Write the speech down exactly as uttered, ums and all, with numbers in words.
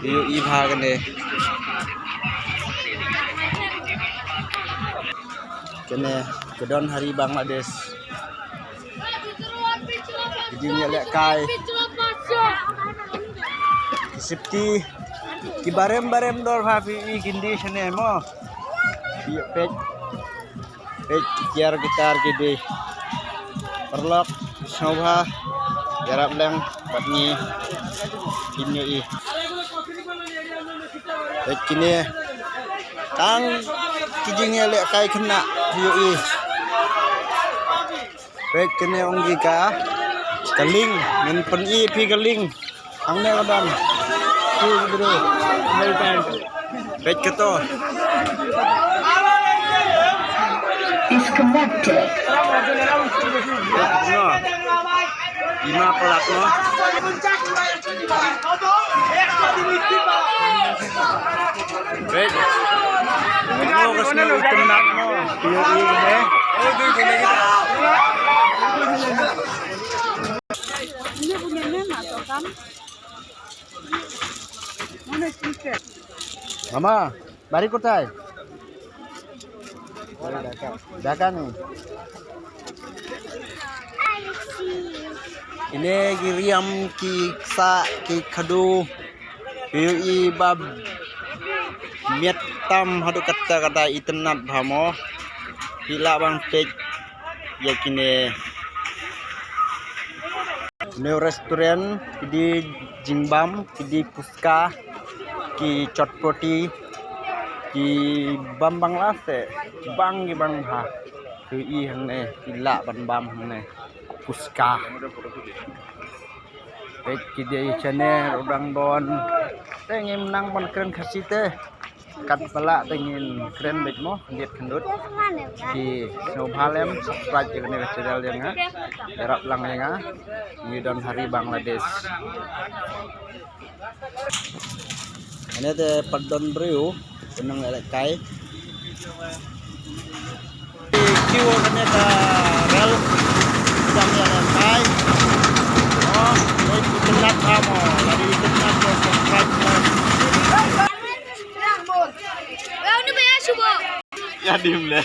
Ïohi bha kane. Kane ka don ha ri Bangladesh. Ki jingïalehkai, ki safety, ki barem barem dor bha phi ïohi kine shane mo. Phi ïohi peit. Peit ki tiar ki tar ki dei. Paralok sngewbha ïarap lang bad ngi kin ïohi. Peit kine tang ki jingïalehkai khynnah ïohi. Peit kine ong ki ka, ka link, ngin pyni phi ka link. Hangne ka don. Tu bro. Peit kato. Disconnected. No. Ima palat no. Peit. No, ka snow itynnad no. Phi ïohi ne. Mama, bari kotai? Dhaka ni. Ine ki riam, ki ksah, ki khadu. Phi ïohi ba miat tam haduh katta katta, itynnad bha mo. Phi lah ban peit ïa kine. New restaurant, ki dei jingbam, ki dei puchka, ki chotpoti, ki bam Bangla se, ki bang, ki bang bha. Phi ïohi hangne, phi lah ban bam hangne. Puchka. Peit ki dei shane ruh dang don. Te ngim nang ban kren Khasi te. Katba lah te ngin kren beit mo, khyndiat khyndiat. Te sngewbha lem subscribe ïa kane ka channel ïa nga. Ïarap lang ïa nga. Ngi don ha ri Bangladesh. Kane te pat don briew, u nongïalehkai. Ki kiew kane ka rel, u nongïalehkai. Oh, oi, itynnad bha mo, lada itynnad to subscribe mo. Ïa dim le.